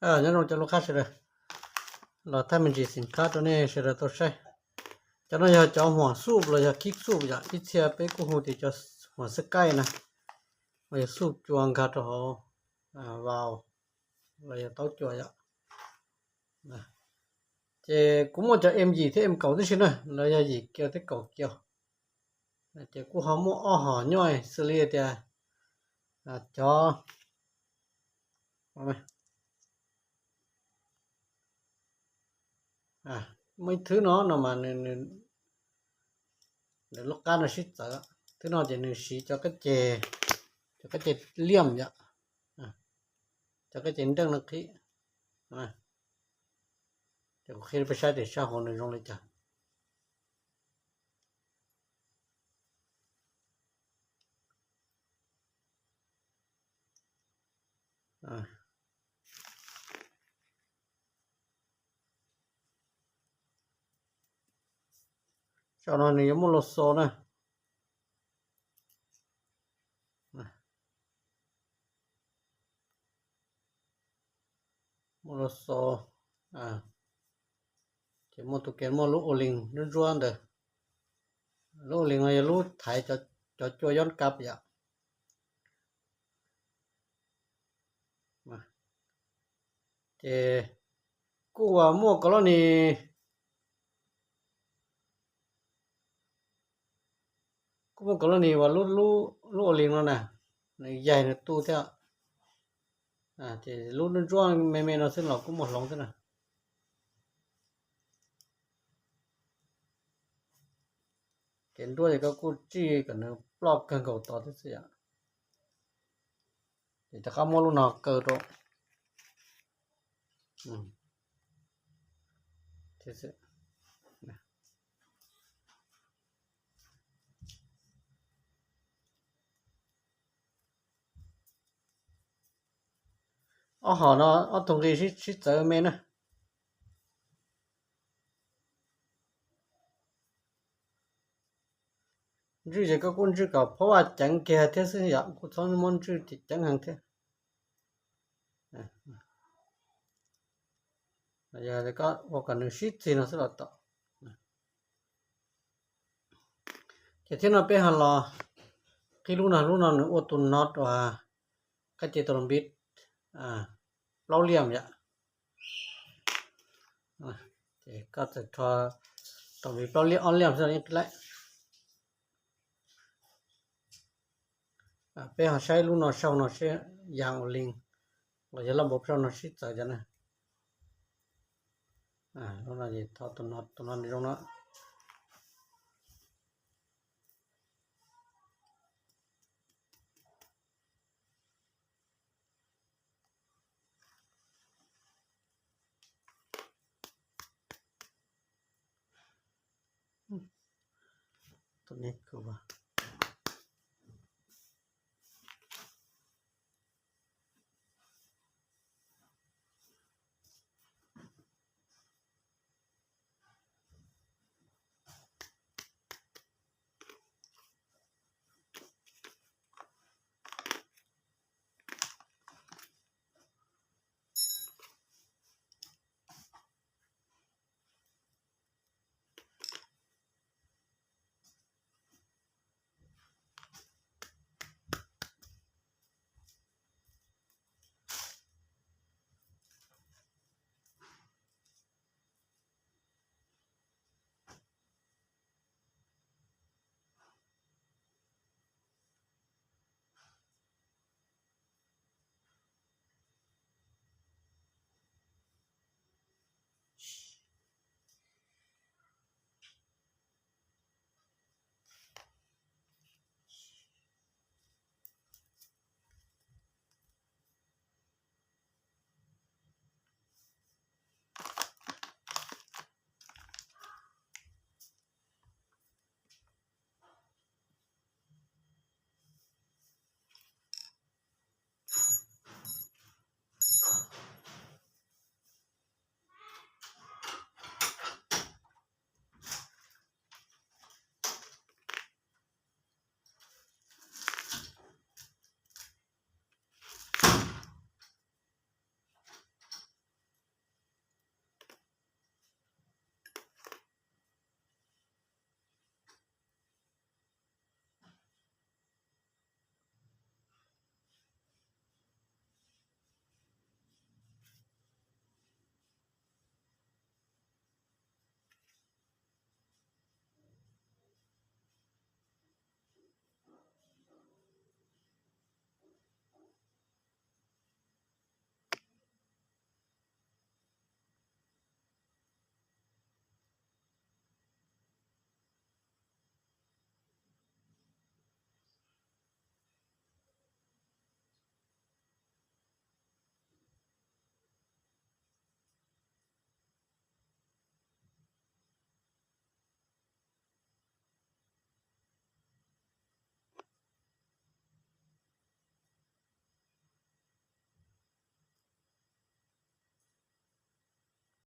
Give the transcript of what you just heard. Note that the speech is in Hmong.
Nyob zoo cov lub qab sawv daws, los thaij me ntsis xim khab rau nej sawv daws tau saib. Cov no yog cov huam xuj los yog khib xuj yom, ib txhia peb kuj hu tias cov huam xab kaij na, uas yog xuj cua nkag rau hauv vaus los yog taub cua yom. Ces kuv muaj cov M yim thiab M kaum tib si na, los yog yim kiaus thiab kaum kiaus. Ces kuj ho muaj ob hom nyob xws li tias cov muaj ib thwb no no mas nws lub qab no sib txawv, thwb no ces nws siv cov kab ces, cov kab ces liam yom, cov kab ces nreej no qhib. Ces kuv qhib peb saib tias sab hauv nws zoo li cas. Saum no nws yuav muaj los xo na. Muaj los xo, ces muaj tus ke muaj lub ua lees ntsuab ntsuab ntawd. Lub ua lees no yog lub thaiv cov cua yob kab yom. Ces kuj muaj kaum loj ni, kuj muaj kaum loj ni uas lub ua lees no na, nws yaig nws tu thiab. Ces lub ntsuab me me no xwb los kuj muaj hloov xwb na. Kev nruab ces koj kuj tsij kom nws ploj kawg nkaus tod thiab xwb yom. Ces rov qab muab lub no kaw rau. Ob hom no ob tug nqi sib txawv me na. Ntswj ces koj kuj ntswj kom phaub vaj ceev kiag thiab xwb yom, kuj txhob muab ntswj ceev heev thiab. Yog koj ua kom nws sib txig no xwb los tau. Ces thiab no peb ho los qhib lub no, lub no nws ua tus no uas kab ces tau los npib plaub liam yom. Ces koj txawm rho tau npib plaub liam ob liam xwb los yeej qhib laib. Peb ho saib lub no saum no seb yam ua lees los yog loj npaum saum no sib txawv cov na. Lub no ces tho tus no, tus no nws zoo no. Tus no kuj